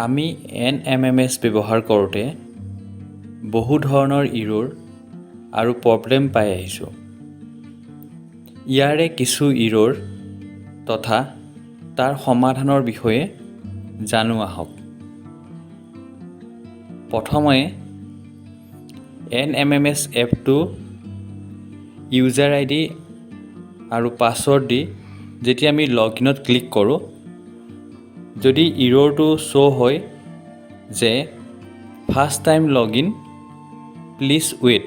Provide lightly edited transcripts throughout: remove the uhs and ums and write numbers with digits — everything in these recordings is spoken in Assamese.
আমি এনএমএমএছ ব্যৱহাৰ কৰোঁতে বহু ধৰণৰ ইৰ'ৰ আৰু প্ৰব্লেম পাই আহিছোঁ। ইয়াৰে কিছু ইৰ'ৰ তথা তাৰ সমাধানৰ বিষয়ে জানো আহক। প্ৰথমে এনএমএমএছ এপটো ইউজাৰ আইডি আৰু পাছৱৰ্ড দি যেতিয়া আমি লগ ইনত ক্লিক কৰোঁ, যদি ইৰ'ৰটো শ্ব' হয় যে "First time login, please wait",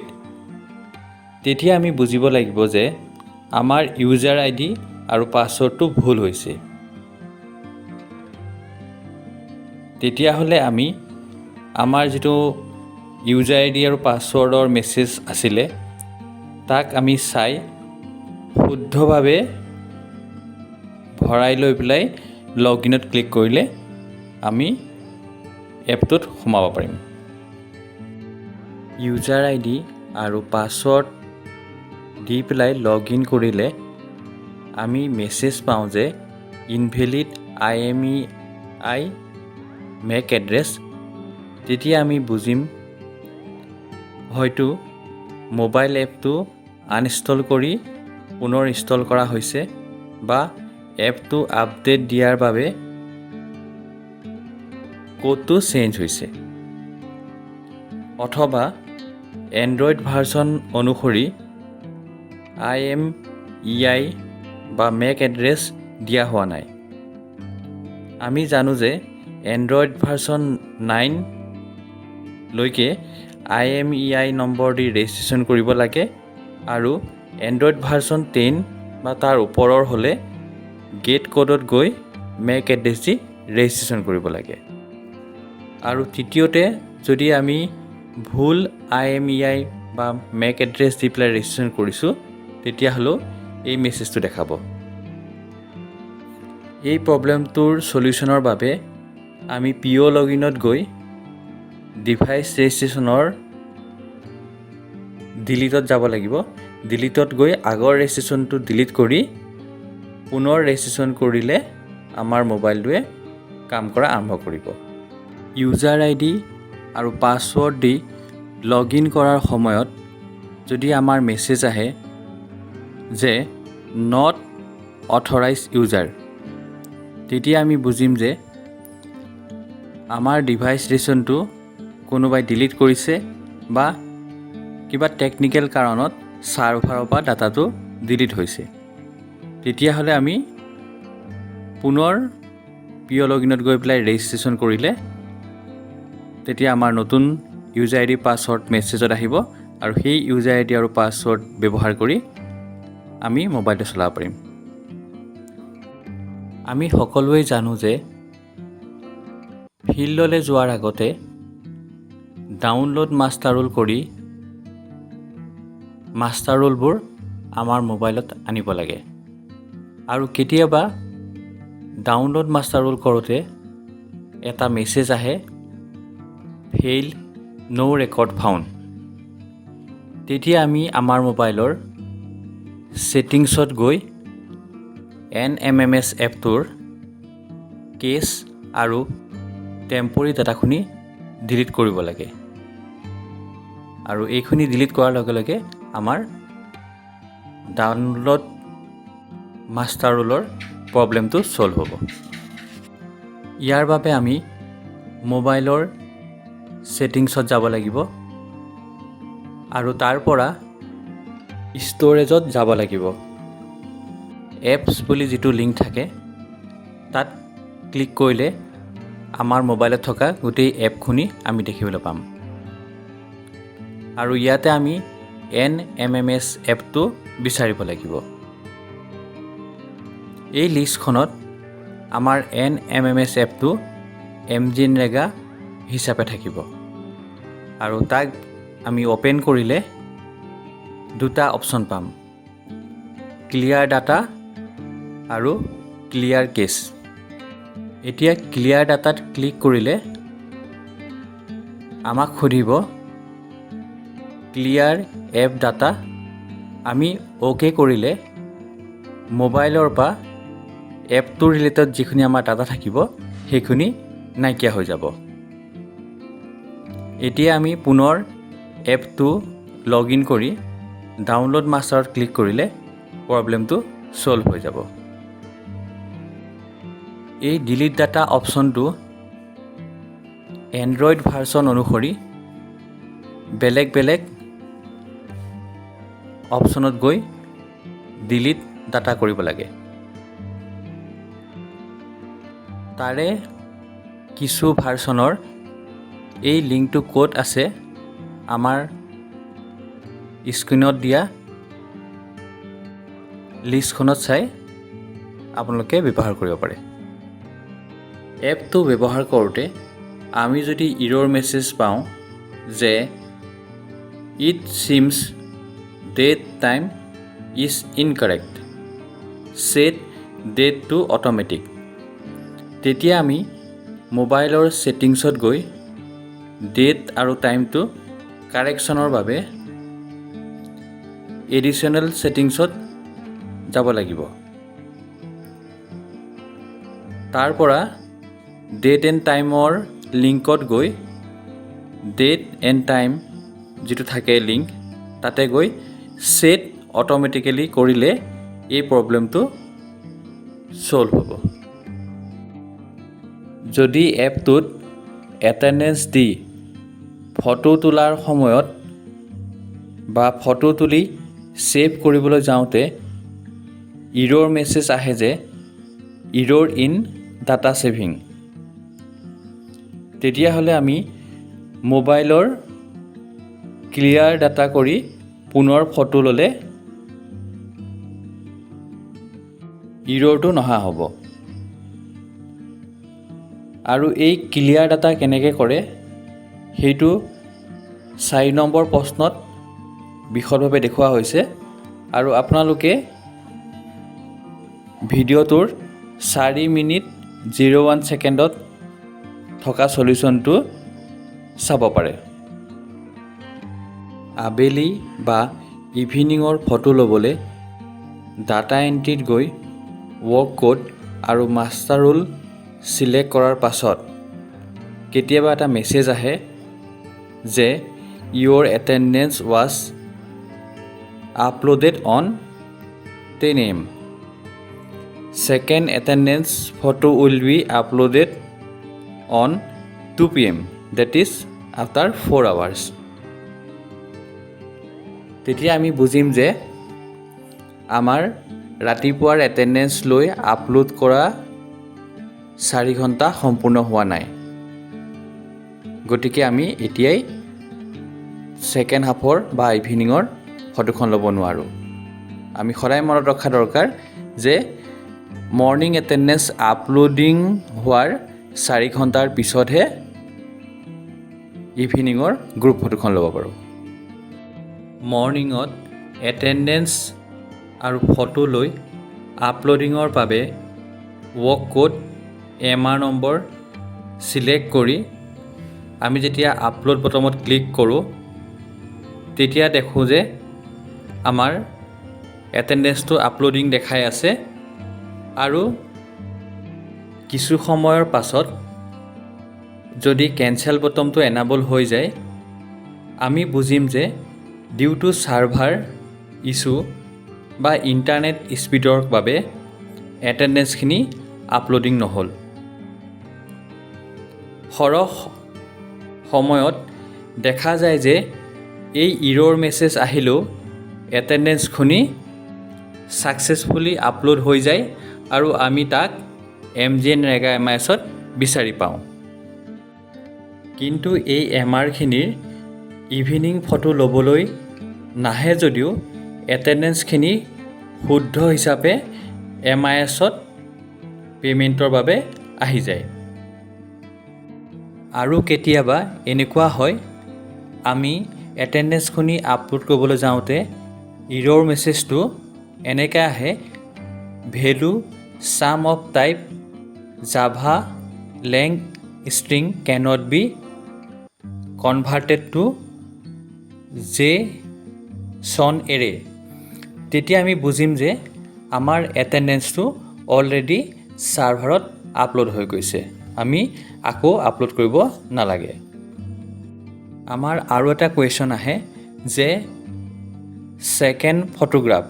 তেতিয়া আমি বুজিব লাগিব যে আমাৰ ইউজাৰ আইডি আৰু পাছৱৰ্ডটো ভুল হৈছে। তেতিয়াহ'লে আমি আমাৰ যিটো ইউজাৰ আইডি আৰু পাছৱৰ্ডৰ মেছেজ আছিলে, তাক আমি চাই শুদ্ধভাৱে ভৰাই লৈ পেলাই লগ ইনত ক্লিক কৰিলে আমি এপটোত সোমাব পাৰিম। ইউজাৰ আইডি আৰু পাছৱৰ্ড দি পেলাই লগ ইন কৰিলে আমি মেছেজ পাওঁ যে "Invalid IMEI MAC address"। তেতিয়া আমি বুজিম হয়তো মোবাইল এপটো আনইনষ্টল কৰি পুনৰ ইনষ্টল কৰা হৈছে বা এপটো আপডেট দিয়াৰ বাবে ক'ডটো চেঞ্জ হৈছে অথবা এণ্ড্ৰইড ভাৰ্চন অনুসৰি আইএমইআই বা মেক এড্ৰেছ দিয়া হোৱা নাই। আমি জানো যে এণ্ড্ৰইড ভাৰ্চন 9লৈকে আইএমইআই নম্বৰ দি ৰেজিষ্ট্ৰেশ্যন কৰিব লাগে আৰু এণ্ড্ৰইড ভাৰ্চন 10 বা তাৰ ওপৰৰ হ'লে গেট ক'ডত গৈ মেক এড্ৰেছ দি ৰেজিষ্ট্ৰেশ্যন কৰিব লাগে। আৰু তৃতীয়তে, যদি আমি ভুল আইএমইআই বা মেক এড্ৰেছ দি পেলাই ৰেজিষ্ট্ৰেশ্যন কৰিছোঁ, তেতিয়াহ'লেও এই মেছেজটো দেখাব। এই প্ৰব্লেমটোৰ চলিউশ্যনৰ বাবে আমি পি অ' লগ ইনত গৈ ডিভাইচ ৰেজিষ্ট্ৰেশ্যনৰ ডিলিটত যাব লাগিব। ডিলিটত গৈ আগৰ ৰেজিষ্ট্ৰেশ্যনটো ডিলিট কৰি পুনৰ ৰেজিষ্ট্ৰেশ্যন কৰিলে আমাৰ মোবাইলটোৱে কাম কৰা আৰম্ভ কৰিব। ইউজাৰ আইডি আৰু পাছৱৰ্ড দি লগ ইন কৰাৰ সময়ত যদি আমাৰ মেছেজ আহে যে not authorise user, তেতিয়া আমি বুজিম যে আমাৰ ডিভাইচ ৰেজিষ্ট্ৰেশ্যনটো কোনোবাই ডিলিট কৰিছে বা কিবা টেকনিকেল কাৰণত ছাৰ্ভাৰৰ পৰা ডাটাটো ডিলিট হৈছে। তেতিয়াহ'লে আমি পুনৰ পি অ' লগ ইনত গৈ পেলাই ৰেজিষ্ট্ৰেশ্যন কৰিলে তেতিয়া আমাৰ নতুন ইউজাৰ আইডি, পাছৱৰ্ড মেছেজত আহিব আৰু সেই ইউজাৰ আইডি আৰু পাছৱৰ্ড ব্যৱহাৰ কৰি আমি মোবাইলটো চলাব পাৰিম। আমি সকলোৱে জানো যে ফিল্ডলৈ যোৱাৰ আগতে ডাউনলোড মাষ্টাৰ ৰোল কৰি মাষ্টাৰ ৰোলবোৰ আমাৰ মোবাইলত আনিব লাগে আৰু কেতিয়াবা ডাউনলোড মাষ্টাৰ ৰোল কৰোঁতে এটা মেছেজ আহে, "ফেইল, ন' ৰেকৰ্ড ফাউণ্ড"। তেতিয়া আমি আমাৰ মোবাইলৰ ছেটিংছত গৈ এনএমএমএছ এপটোৰ কেছ আৰু টেম্পৰী ডাটাখিনি ডিলিট কৰিব লাগে আৰু এইখিনি ডিলিট কৰাৰ লগে লগে আমাৰ ডাউনলোড মাষ্টাৰ ৰোলৰ প্ৰব্লেমটো ছল্ভ হ'ব। ইয়াৰ বাবে আমি মোবাইলৰ ছেটিংছত যাব লাগিব আৰু তাৰ পৰা ষ্ট'ৰেজত যাব লাগিব। এপছ বুলি যিটো লিংক থাকে, তাত ক্লিক কৰিলে আমাৰ মোবাইলত থকা গোটেই এপখিনি আমি দেখিবলৈ পাম আৰু ইয়াতে আমি এনএমএমএছ এপটো বিচাৰিব লাগিব। এই লিষ্টখনত আমাৰ এনএমএমএছ এপটো এমজিএনৰেগা হিচাপে থাকিব আৰু তাক আমি অ'পেন কৰিলে দুটা অপশ্যন পাম, ক্লিয়াৰ ডাটা আৰু ক্লিয়াৰ কেছ। এতিয়া ক্লিয়াৰ ডাটাত ক্লিক কৰিলে আমাক সুধিব ক্লিয়াৰ এপ ডাটা। আমি অ'কে কৰিলে মোবাইলৰ পৰা এপটোৰ ৰিলেটেড যিখিনি আমাৰ ডাটা থাকিব, সেইখিনি নাইকিয়া হৈ যাব। এতিয়া আমি পুনৰ এপটো লগ ইন কৰি ডাউনলোড মাষ্টাৰত ক্লিক কৰিলে প্ৰব্লেমটো ছল্ভ হৈ যাব। এই ডিলিট ডাটা অপশ্যনটো এণ্ড্ৰইড ভাৰ্চন অনুসৰি বেলেগ বেলেগ অপশ্যনত গৈ ডিলিট ডাটা কৰিব লাগে। তাৰে কিছু ভাৰ্চনৰ এই লিংকটো ক'ত আছে, আমাৰ স্ক্ৰীণত দিয়া লিষ্টখনত চাই আপোনালোকে ব্যৱহাৰ কৰিব পাৰে। এপটো ব্যৱহাৰ কৰোঁতে আমি যদি ইৰ'ৰ মেছেজ পাওঁ যে "It seems date time is incorrect, set date to automatic", তেতিয়া আমি মোবাইলৰ ছেটিংছত গৈ ডেট আৰু টাইমটো কাৰেকশ্যনৰ বাবে এডিশ্যনেল ছেটিংছত যাব লাগিব। তাৰ পৰা ডেট এণ্ড টাইমৰ লিংকত গৈ ডেট এণ্ড টাইম যিটো থাকে লিংক, তাতে গৈ ছেট অট'মেটিকেলি কৰিলে এই প্ৰব্লেমটো ছল্ভ হ'ব। যদি এপটোত এটেণ্ডেঞ্চ দি ফটো তোলাৰ সময়ত বা ফটো তুলি ছেভ কৰিবলৈ যাওঁতে ইৰ'ৰ মেছেজ আহে যে ইৰ'ৰ ইন ডাটা ছেভিং, তেতিয়াহ'লে আমি মোবাইলৰ ক্লিয়াৰ ডাটা কৰি পুনৰ ফটো ল'লে ইৰ'ৰটো নহা হ'ব। আৰু এই ক্লিয়াৰ ডাটা কেনেকৈ কৰে, সেইটো 4 নম্বৰ প্ৰশ্নত বিশদভাৱে দেখুওৱা হৈছে আৰু আপোনালোকে ভিডিঅ'টোৰ 4 মিনিট 01 ছেকেণ্ডত থকা চলিউশ্যনটো চাব পাৰে। আবেলি বা ইভিনিঙৰ ফটো ল'বলৈ ডাটা এণ্ট্ৰিত গৈ ৱৰ্ক ক'ড আৰু মাষ্টাৰ ৰোল ছিলেক্ট কৰাৰ পাছত কেতিয়াবা এটা মেছেজ আহে যে "Your attendance was uploaded on 10 a.m., second attendance photo will be uploaded on 2 p.m., that is after 4 hours." তেতিয়া আমি বুজিম যে আমাৰ ৰাতিপুৱাৰ এটেণ্ডেঞ্চ লৈ আপলোড কৰা 4 ঘণ্টা সম্পূৰ্ণ হোৱা নাই। গতিকে আমি এতিয়াই ছেকেণ্ড হাফৰ বা ইভিনিঙৰ ফটোখন ল'ব নোৱাৰোঁ। আমি সদায় মনত ৰখা দৰকাৰ যে মৰ্ণিং এটেণ্ডেঞ্চ আপলোডিং হোৱাৰ 4 ঘণ্টাৰ পিছতহে ইভিনিঙৰ গ্ৰুপ ফটোখন ল'ব পাৰোঁ। মৰ্ণিঙত এটেণ্ডেঞ্চ আৰু ফটো লৈ আপলোডিঙৰ বাবে work code, MR number select কৰি আমি যেতিয়া আপলোড বটমত ক্লিক কৰোঁ, তেতিয়া দেখোঁ যে আমাৰ এটেণ্ডেঞ্চটো আপলোডিং দেখাই আছে আৰু কিছু সময়ৰ পাছত যদি কেঞ্চেল বটমটো এনাবল হৈ যায়, আমি বুজিম যে ডিউ টু ছাৰ্ভাৰ ইছ্যু বা ইণ্টাৰনেট স্পীডৰ বাবে এটেণ্ডেঞ্চখিনি আপলোডিং নহ'ল। সৰহ সময়ত দেখা যায় যে এই ইৰ'ৰ মেছেজ আহিলেও এটেণ্ডেঞ্চখিনি ছাকচেছফুলি আপলোড হৈ যায় আৰু আমি তাক এমজিএনৰেগা এমআইএছত বিচাৰি পাওঁ। কিন্তু এই এমআৰখিনিৰ ইভিনিং ফটো ল'বলৈ নাহে যদিও এটেণ্ডেঞ্চখিনি শুদ্ধ হিচাপে এমআইএছত পে'মেণ্টৰ বাবে আহি যায়। আৰু কেতিয়াবা এনেকুৱা হয়, আমি এটেণ্ডেঞ্চখিনি আপলোড কৰিবলৈ যাওঁতে ইৰ'ৰ মেছেজটো এনেকৈ আহে, "Value sum of type Java lang string cannot B converted two J চন এৰে।" তেতিয়া আমি বুজিম যে আমাৰ এটেণ্ডেঞ্চটো অলৰেডি ছাৰ্ভাৰত আপলোড হৈ গৈছে। আমি আকৌ আপলোড কৰিব নালাগে। আমাৰ আৰু এটা কুৱেশ্যন আহে যে ছেকেণ্ড ফটোগ্ৰাফ,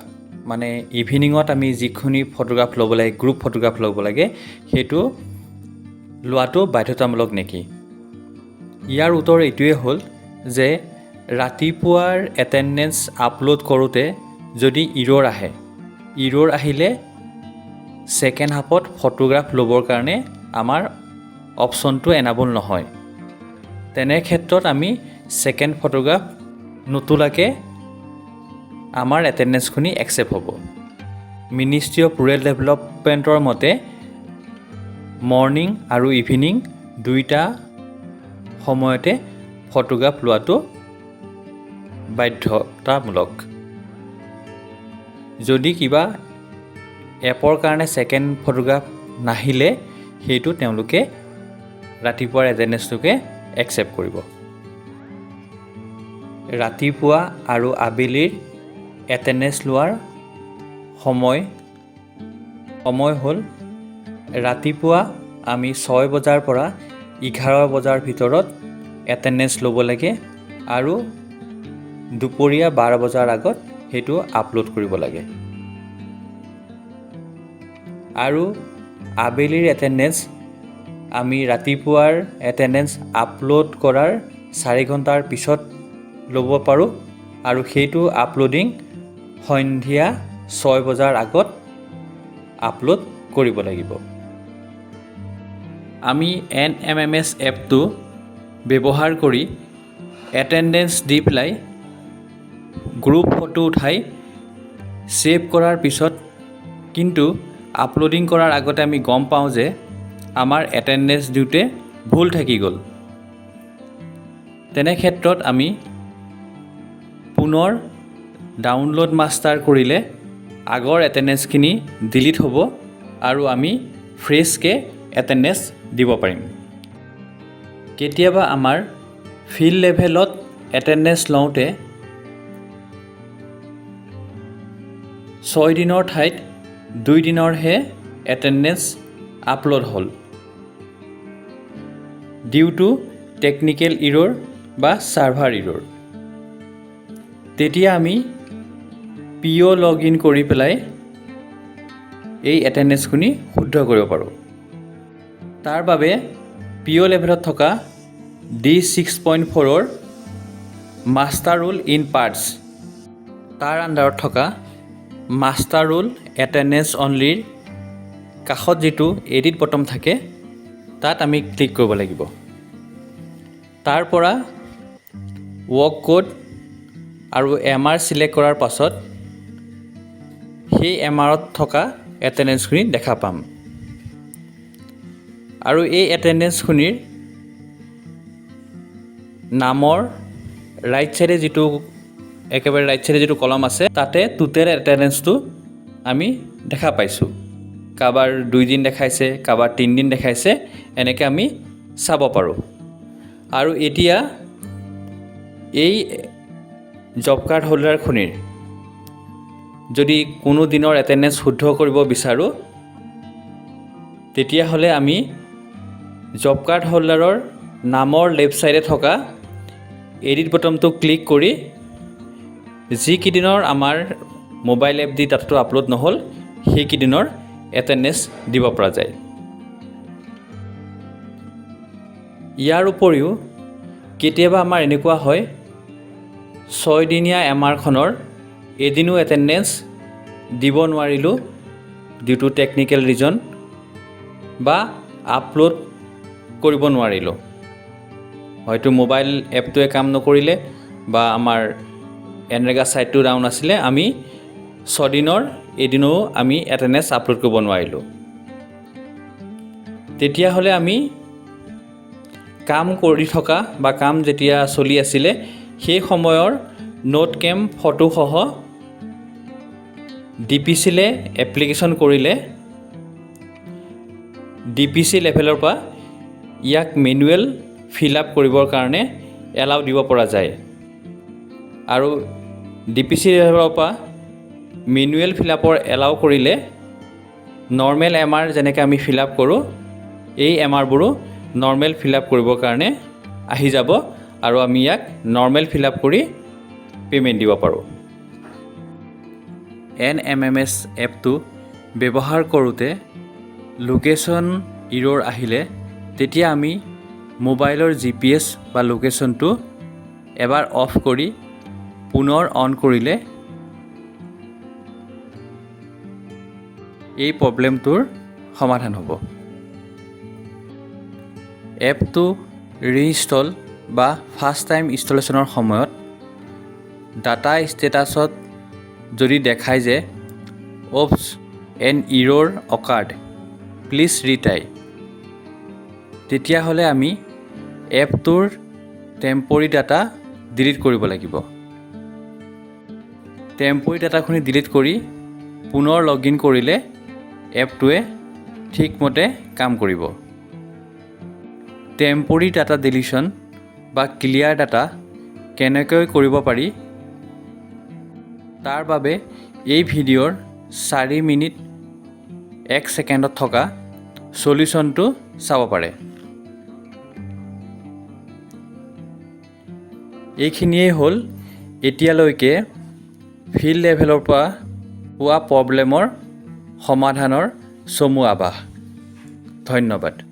মানে ইভিনিঙত আমি যিখিনি ফটোগ্ৰাফ ল'ব লাগে, গ্ৰুপ ফটোগ্ৰাফ ল'ব লাগে, সেইটো লোৱাটো বাধ্যতামূলক নেকি? ইয়াৰ উত্তৰ এইটোৱে হ'ল যে ৰাতিপুৱাৰ এটেণ্ডেঞ্চ আপলোড কৰোঁতে যদি ইৰ'ৰ আহে, ইৰ'ৰ আহিলে ছেকেণ্ড হাফত ফটোগ্ৰাফ ল'বৰ কাৰণে আমাৰ অপশ্যনটো এনাবল নহয়। তেনে ক্ষেত্ৰত আমি ছেকেণ্ড ফটোগ্ৰাফ নোতোলাকৈ আমাৰ এটেণ্ডেঞ্চখিনি একচেপ্ট হ'ব। মিনিষ্ট্ৰি অফ ৰুৰেল ডেভেলপমেণ্টৰ মতে মৰ্ণিং আৰু ইভিনিং দুয়োটা সময়তে ফটোগ্ৰাফ লোৱাটো বাধ্যতামূলক। যদি কিবা এপৰ কাৰণে ছেকেণ্ড ফটোগ্ৰাফ নাহিলে, সেইটো তেওঁলোকে ৰাতিপুৱাৰ এটেণ্ডেঞ্চটোকে একচেপ্ট কৰিব। ৰাতিপুৱা আৰু আবেলিৰ এটেণ্ডেঞ্চ লোৱাৰ সময় হ'ল ৰাতিপুৱা আমি 6 বজাৰ পৰা 11 বজাৰ ভিতৰত এটেণ্ডেঞ্চ ল'ব লাগে আৰু দুপৰীয়া 12 বজাৰ আগত সেইটো আপলোড কৰিব লাগে। আৰু আবেলিৰ এটেণ্ডেঞ্চ আমি ৰাতিপুৱাৰ এটেণ্ডেঞ্চ আপলোড কৰাৰ 4 ঘণ্টাৰ পিছত ল'ব পাৰোঁ আৰু সেইটো আপলোডিং সন্ধিয়া 6 বজাৰ আগত আপলোড কৰিব লাগিব। আমি এনএমএমএছ এপটো ব্যৱহাৰ কৰি এটেণ্ডেঞ্চ দি পেলাই গ্ৰুপ ফটো উঠাই ছেভ কৰাৰ পিছত, কিন্তু আপলোডিং কৰাৰ আগতে আমি গম পাওঁ যে আমাৰ এটেণ্ডেঞ্চ দিওঁতে ভুল থাকি গ'ল, তেনে ক্ষেত্ৰত আমি পুনৰ ডাউনলোড মাষ্টাৰ কৰিলে আগৰ এটেণ্ডেঞ্চখিনি ডিলিট হ'ব আৰু আমি ফ্ৰেছকৈ এটেণ্ডেঞ্চ দিব পাৰিম। কেতিয়াবা আমাৰ ফিল্ড লেভেলত এটেণ্ডেঞ্চ লওঁতে 6 দিনৰ ঠাইত 2 দিনৰহে এটেণ্ডেঞ্চ আপলোড হ'ল ডিউ টু টেকনিকেল ইৰ'ৰ বা ছাৰ্ভাৰ ইৰ'ৰ, তেতিয়া আমি পি অ' লগ ইন কৰি পেলাই এই এটেণ্ডেঞ্চখিনি শুদ্ধ কৰিব পাৰোঁ। তাৰ বাবে পি অ' লেভেলত থকা ডি 6.4ৰ মাষ্টাৰ ৰোল ইন পাৰ্টছ, তাৰ আণ্ডাৰত থকা মাষ্টাৰ ৰোল এটেণ্ডেঞ্চ অনলিৰ কাষত যিটো এডিট বটম থাকে, তাত আমি ক্লিক কৰিব লাগিব। তাৰ পৰা ৱৰ্ক ক'ড আৰু এম আৰ চিলেক্ট কৰাৰ পাছত সেই এম আৰত থকা এটেণ্ডেঞ্চখিনি দেখা পাম আৰু এই এটেণ্ডেঞ্চখিনিৰ নামৰ ৰাইট ছাইডে যিটো, একেবাৰে ৰাইট ছাইডে যিটো কলম আছে, তাতে টোটেল এটেণ্ডেঞ্চটো আমি দেখা পাইছোঁ। কাৰোবাৰ 2 দিন দেখাইছে, কাৰোবাৰ 3 দিন দেখাইছে, এনেকৈ আমি চাব পাৰোঁ। আৰু এতিয়া এই জব কাৰ্ড হোল্ডাৰখনিৰ যদি কোনো দিনৰ এটেণ্ডেঞ্চ শুদ্ধ কৰিব বিচাৰোঁ, তেতিয়াহ'লে আমি জব কাৰ্ড হোল্ডাৰৰ নামৰ লেফ্ট ছাইডে থকা এডিট বটমটো ক্লিক কৰি যিকেইদিনৰ আমাৰ মোবাইল এপ দি ডাটাটো আপলোড নহ'ল, সেইকেইদিনৰ এটেণ্ডেঞ্চ দিব পৰা যায়। ইয়াৰ উপৰিও কেতিয়াবা আমাৰ এনেকুৱা হয়, 6 দিনীয়া এম আৰখনৰ এদিনো এটেণ্ডেঞ্চ দিব নোৱাৰিলোঁ ডিউ টু টেকনিকেল ৰিজন বা আপলোড কৰিব নোৱাৰিলোঁ, হয়তো মোবাইল এপটোৱে কাম নকৰিলে বা আমাৰ এনৰেগা ছাইটটো ডাউন আছিলে, আমি 6 দিনৰ এদিনো আমি এটেণ্ডেঞ্চ আপলোড কৰিব নোৱাৰিলোঁ, তেতিয়াহ'লে আমি কাম কৰি থকা বা কাম যেতিয়া চলি আছিলে, সেই সময়ৰ নোট কেম ফটোসহ ডি পি চিলে এপ্লিকেশ্যন কৰিলে ডি পি চি লেভেলৰ পৰা ইয়াক মেনুৱেল ফিল আপ কৰিবৰ কাৰণে এলাউ দিব পৰা যায়। আৰু ডি পি চি লেভেলৰ পৰা মেনুৱেল ফিল আপৰ এলাউ কৰিলে নৰ্মেল এম আৰ যেনেকৈ আমি ফিল আপ কৰোঁ এই এম আৰবোৰো নৰ্মেল ফিল আপ কৰিবৰ কাৰণে আহি যাব আৰু আমি ইয়াক নৰ্মেল ফিল আপ কৰি পে'মেণ্ট দিব পাৰোঁ। এনএমএমএছ এপটো ব্যৱহাৰ কৰোঁতে লোকেশ্যন ইৰ'ৰ আহিলে তেতিয়া আমি মোবাইলৰ জিপিএছ বা লোকেশ্যনটো এবাৰ অফ কৰি পুনৰ অন কৰিলে এই প্ৰব্লেমটোৰ সমাধান হ'ব। এপটো ৰিইনষ্টল বা ফাৰ্ষ্ট টাইম ইনষ্টলেশ্যনৰ সময়ত ডাটা ষ্টেটাছত যদি দেখায় যে "Oops, an error occurred, please retry", তেতিয়াহ'লে আমি এপটোৰ টেম্পৰী ডাটা ডিলিট কৰিব লাগিব। টেম্পৰী ডাটাখিনি ডিলিট কৰি পুনৰ লগ ইন কৰিলে এপটোৱে ঠিকমতে কাম কৰিব। টেম্পৰী ডাটা ডিলিশ্যন বা ক্লিয়াৰ ডাটা কেনেকৈ কৰিব পাৰি, তাৰ বাবে এই ভিডিঅ'ৰ 4 মিনিট 1 ছেকেণ্ডত থকা চলিউশ্যনটো চাব পাৰে। এইখিনিয়েই হ'ল এতিয়ালৈকে ফিল্ড লেভেলৰ পৰা পোৱা প্ৰব্লেমৰ সমাধানৰ চমু আভাস। ধন্যবাদ।